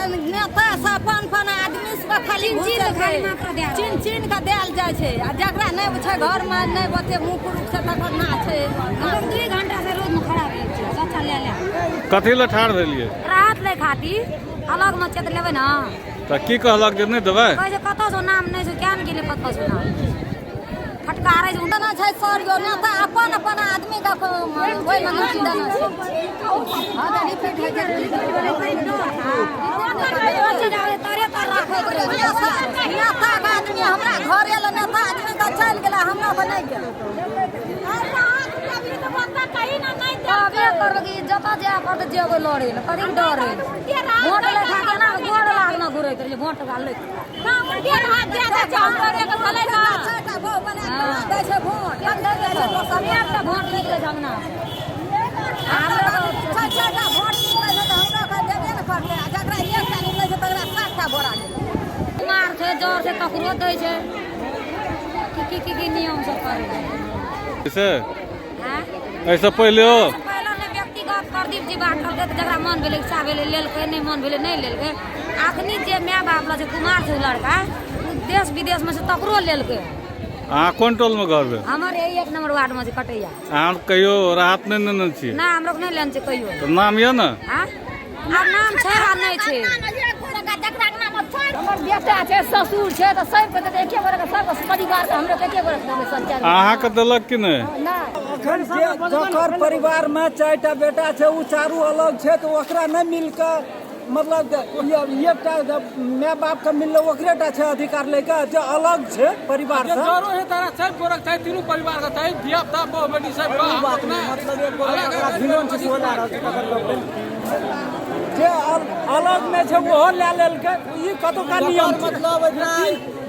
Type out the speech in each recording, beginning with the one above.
नेता सब अपन अपन आदमी सब खाली चिन चिन घुसल खाली छै। मात्र देल। चिन चिन के देल जाइ छै आ जकरा नहि छै घरमे नहि ओते मुँह पुरुख छै तकर ना छै। हम 2 घंटा से रोड में खड़ा भेल छी बच्चा ले ले। कथी लए ठाढ़ भेलियै? राहत लै खातिर, अलग में छै तऽ लेबै ने। तऽ की कहलक जे नहि देबै? कहै छै कतऽ सौ नाम नहि छै, किया ने गेलै कतऽ सौ नाम फटकारै छै। देना छै सर यो नेता अपन अपन आदमी के ओहिमे नाम देना छै। हँ तऽ रिपीट होइ छै। तरे तर राखैत रहै छै। नेता के आदमी हमरा घरे लए नेता आदमी के चलि गेलै, हमरा पर नहि गेलै। कहबे करबै कि जतऽ जाय पड़तै जेबै लड़ै लए, कथी के डर है? वोट लै खातिर ना गोड़ लागना घुरैत रहै, वोट लै। एकटा वोट निकलै छै अंगना। 6 6टा भोट निकलै छै तऽ हमरा के देबे ने करतै आ जकरा एकटा निकलै छै तकरा 7टा बोरा गेलै। कुमार छै, जर छै, तकरो दै छै। की की की नियम सब करै छै। से आँय? एहिसँ पहिले ओ पहिले ने व्यक्तिगत प्रदीप जी बाँटलकै तऽ जकरा मन भेलै, इच्छा भेलै, लेलकै, नहि मन भेलै नहि लेलकै। अखनी जे माय बाप लग छै, कुमार छै ओ लड़का, ओ देश विदेशमे छै तकरो लेलकै। अहाँ कोन टोलमे घर भेल? हमर यही 1 नंबर वार्डमे छै कटैया। अहाँ कहियो राहत नहि नेने छियै? नहि, हमरो नहि लेने छै कहियो। तऽ नाम यऽ ने? आँ? आब नाम छै आ नहि छै। हमर बेटा छै, ससुर छै, तऽ सबके देतै एके गोरे के, सब परिवार के हमरो के एके गोरे के देबै सब चारि। अहाँके देलक कि नहि? नहि। अखन जे जकर परिवारमे 4टा बेटा छै ओ चारू अलग छै तऽ ओकरा नहि मिल कऽ, मतलब एकटा माय बापके मिललै ओकरे टा छै अधिकार लैके जे अलग छै परिवार से। जरो है तारा चाहे गोरक चाहे तीनू परिवार के चाहे धिया पुता बहु बेटी सब। बात नहि, मतलब एक गोरे ओकरा भिनौन छै सेहो लए रहल छै तकर गप। जे अलग नहि छै ओहो लए लेलकै, ई कतुका नियम छै? मतलब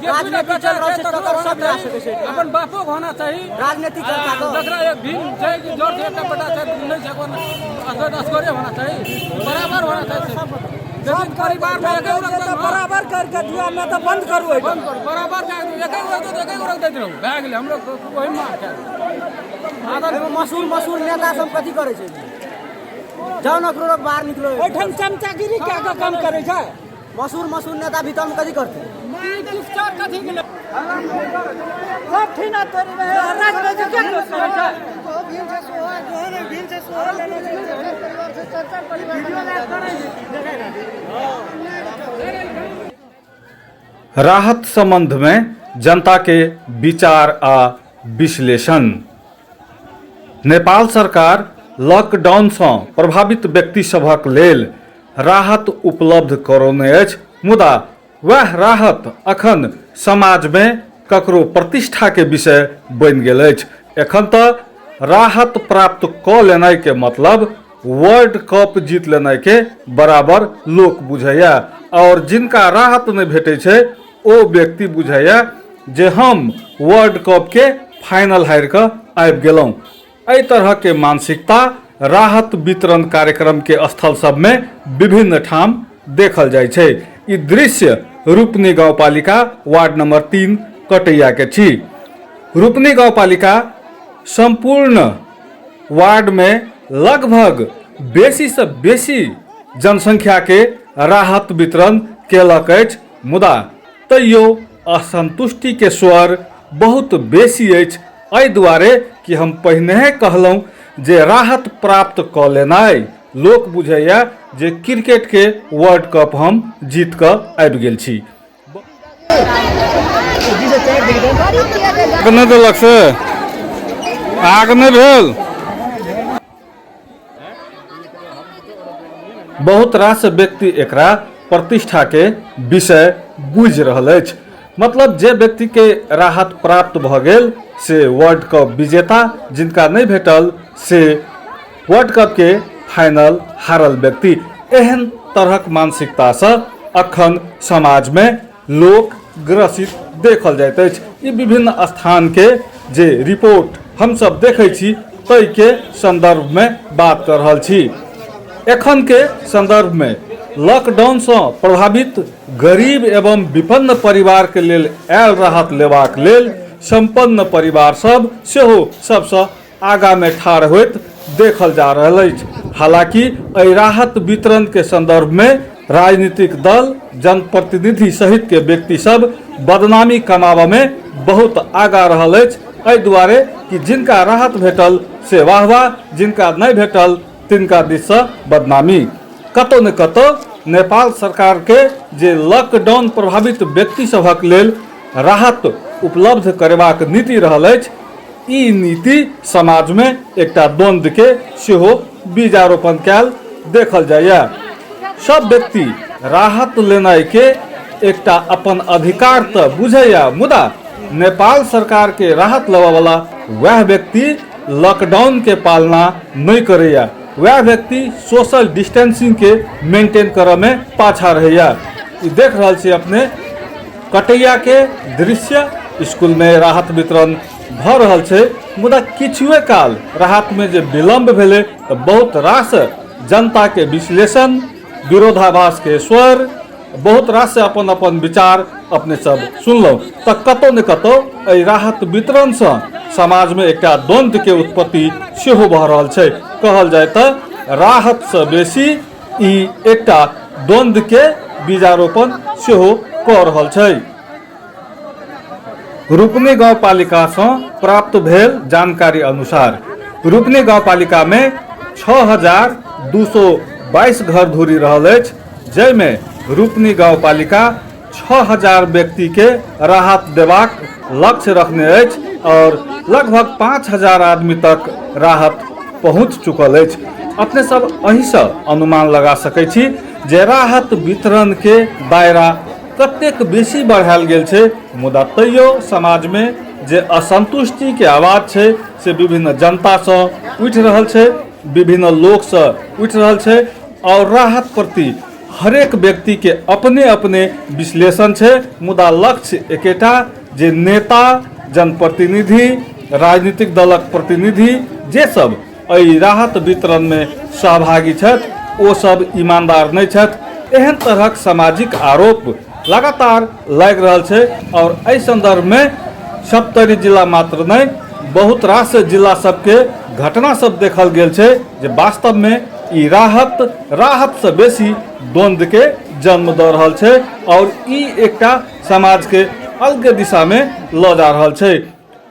राजनीति चल रहल छै तकर सब लए सकै छै। अपन बापो के होना चाही राजनीति करता के। जकरा एक भिन्न छै कि जर छै एकटा बेटा छै नहि छै, अपन असगरे होना चाही, बराबर होना चाही सब। लेकिन परिवार में एके गोरे तऽ बराबर करके दिअ, नहि तऽ बंद करू एहिठाम। बंद करू, बराबर एके गोरे दे, एके गोरे दैत रहू, भए गेलै। हमरो ओहिमे एहिमे मशहूर मशहूर नेता सब कथी करै छै? जाउ ने ककरो बाहर निकलो। एहिठाम चमचागिरी कए कऽ काम करै छै। मशहूर मशहूर नेता भीतर मे कथी करतै? सब ठीना तोरी में राजनीति के करै छै। राहत संबंध में जनता के विचार आ विश्लेषण। नेपाल सरकार लॉकडाउन सँ प्रभावित व्यक्ति सभक लेल राहत उपलब्ध करौने अछि, मुदा वएह राहत अखन समाज में ककरो प्रतिष्ठा के विषय बनि गेल अछि। एखन तऽ राहत प्राप्त कऽ लेनाइ के मतलब वर्ल्ड कप जीत लेनाइ के बराबर लोक बुझैया और जिनका राहत नहि भेटै छै ओ व्यक्ति बुझैया जे हम वर्ल्ड कप के फाइनल हारि कऽ आबि गेलहुँ। एहि तरह के मानसिकता राहत वितरण कार्यक्रम के स्थल सब में विभिन्न ठाम देखल जाइ छै। ई दृश्य रूपनी गाउँपालिका वार्ड नंबर 3 कटैया के छी। रूपनी गाउँपालिका संपूर्ण वार्ड में लगभग बेसी से बेसी जनसंख्या के राहत वितरण केलक अछि, मुदा तैयो असंतुष्टि के स्वर बहुत बेसी अछि। एहि दुआरे कि हम पहिनेहे कहलहुँ जे राहत प्राप्त कऽ लेनाइ लोक बुझैया जे क्रिकेट के वर्ल्ड कप हम जीत कऽ आबि गेल छी। नहि देलक से आग नहि भेल। बहुत रास व्यक्ति एकरा प्रतिष्ठा के विषय बुझि रहल अछि। मतलब जे व्यक्ति के राहत प्राप्त भऽ गेल से वर्ल्ड कप विजेता, जिनका नहि भेटल से वर्ल्ड कप के फाइनल हारल व्यक्ति। एहन तरहक मानसिकतासँ अखन समाजमे लोक ग्रसित देखल जाइत अछि। ई विभिन्न स्थानके जे रिपोर्ट हमसब देखै छी ताहिके सन्दर्भमे बात कऽ रहल छी। एखनके सन्दर्भमे लॉकडाउनसँ प्रभावित गरीब एवं विपन्न परिवारके लेल आयल राहत लेबाक लेल सम्पन्न परिवार सब सेहो सबसँ आगामे ठाढ़ होइत देखल जा रहल अछि। हालांकि एहि राहत वितरणके सन्दर्भमे राजनीतिक दल, जनप्रतिनिधि सहित के व्यक्ति सब बदनामी कमाबऽ में बहुत आगा रहल अछि। एहि दुआरे कि जिनका राहत भेटल से वाह वाह, जिनका नहि भेटल तिनका दिससँ बदनामी। कतौ ने कतौ नेपाल सरकार के जे लॉकडाउन प्रभावित व्यक्ति सभक लेल राहत उपलब्ध करेबाक नीति रहल अछि, ई नीति समाज में एकटा द्वंद्व के सेहो बीजारोपण कयल देखल जाइए। सब व्यक्ति राहत लेनाइ के एकटा अपन अधिकार तऽ बुझैया, मुदा नेपाल सरकार के राहत लेबऽ वाला वएह व्यक्ति लॉकडाउन के पालना नहि करैया, वएह व्यक्ति सोशल डिस्टेंसिंग के मेंटेन करऽ में पाछा रहैया। ई देख रहल छी अपने कटैया के दृश्य। स्कूल में राहत वितरण भऽ रहल छै, मुदा किछुए काल राहत में जे विलम्ब भेलै तऽ बहुत रास जनता के विश्लेषण, विरोधाभास के स्वर, बहुत रास अपन अपन विचार अपने सब सुनलहुँ। तऽ कतौ ने कतौ एहि राहत वितरणसँ समाजमे एकटा द्वन्द्वके उत्पत्ति सेहो भऽ रहल छै। कहल जाय तऽ राहतसँ बेसी ई एकटा द्वन्द्वके बीजारोपण सेहो कऽ रहल छै। रूपनी गाउँपालिकासँ प्राप्त भेल जानकारी अनुसार रूपनी गाउँपालिकामे 6222 घर धुरी रहल अछि, जाहिमे रूपनी गाउँपालिका 6000 व्यक्तिके राहत देबाक लक्ष्य रखने अछि और लगभग 5000 आदमी तक राहत पहुँच चुकल अछि। अपने सब एहिसँ अनुमान लगा सकै छी जे राहत वितरणके दायरा कतेक बेसी बढ़ायल गेल छै, मुदा तैयो समाजमे जे असंतुष्टिके आवाज छै से विभिन्न जनतासँ उठि रहल छै, विभिन्न लोकसँ उठि रहल छै और राहत प्रति हरेक व्यक्तिके अपने अपने विश्लेषण छै, मुदा लक्ष्य एकेटा जे नेता, जनप्रतिनिधि, राजनीतिक दलक प्रतिनिधि जे सब एहि राहत वितरणमे सहभागी छथि ओ सब ईमानदार नहि छथि। एहन तरहक सामाजिक आरोप लगातार लागि रहल छै और एहि संदर्भमे सप्तरी जिला मात्र नहि, बहुत रास जिला सबके घटना सब देखल गेल छै जे वास्तवमे ई राहत राहतसँ बेसी द्वन्द्वके जन्म दऽ रहल छै और ई एकटा समाजके अलगे दिशामे लऽ जा रहल छै।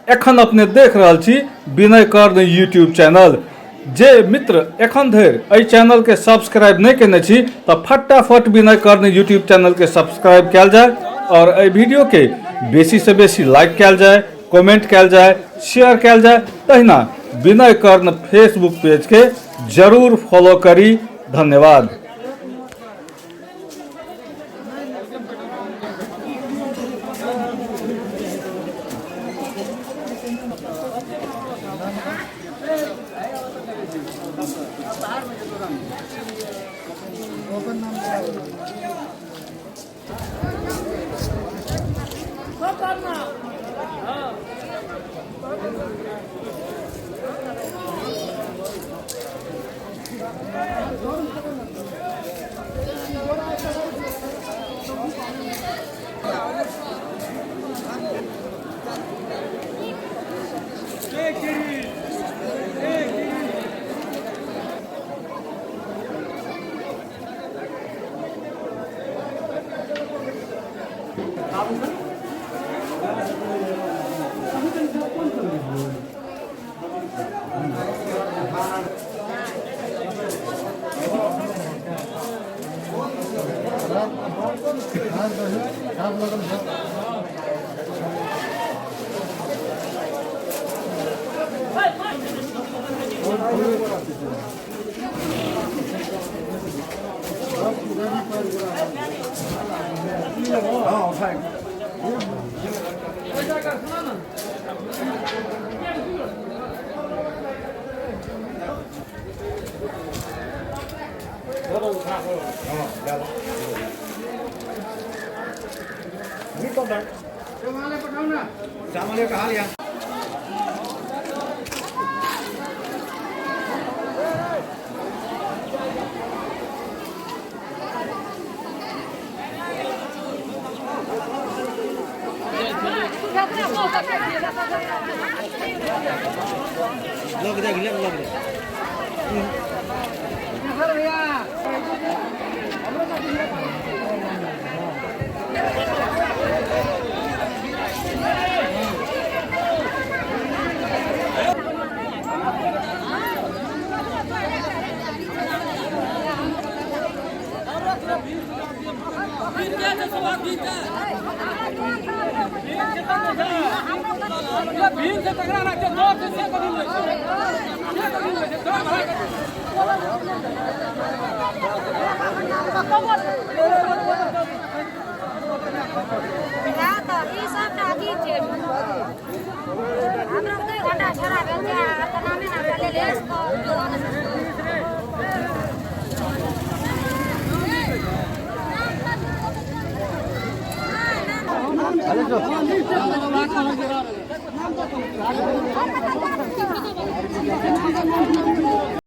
एखन अपने देख रहल छी विनय कर्ण यूट्यूब चैनल। जे मित्र एखन धरि एहि चैनलके सब्सक्राइब नहि केने छी तऽ फटाफट विनय कर्ण यूट्यूब चैनलके सब्सक्राइब कयल जाय और एहि वीडियोके बेसीसँ बेसी लाइक कयल जाय, कमेंट कयल जाय, शेयर कयल जाय। तहिना विनय कर्ण फेसबुक पेजके जरूर फॉलो करी। धन्यवाद। भीड़ से तकरा ना छै, जोर से कदी लै छै, से कदी लै छै, जोर से। तऽ ई सबटा अथी छै। हमरा 2 घंटा छड़ा भेल छै, आ तऽ नामे ना ले ले।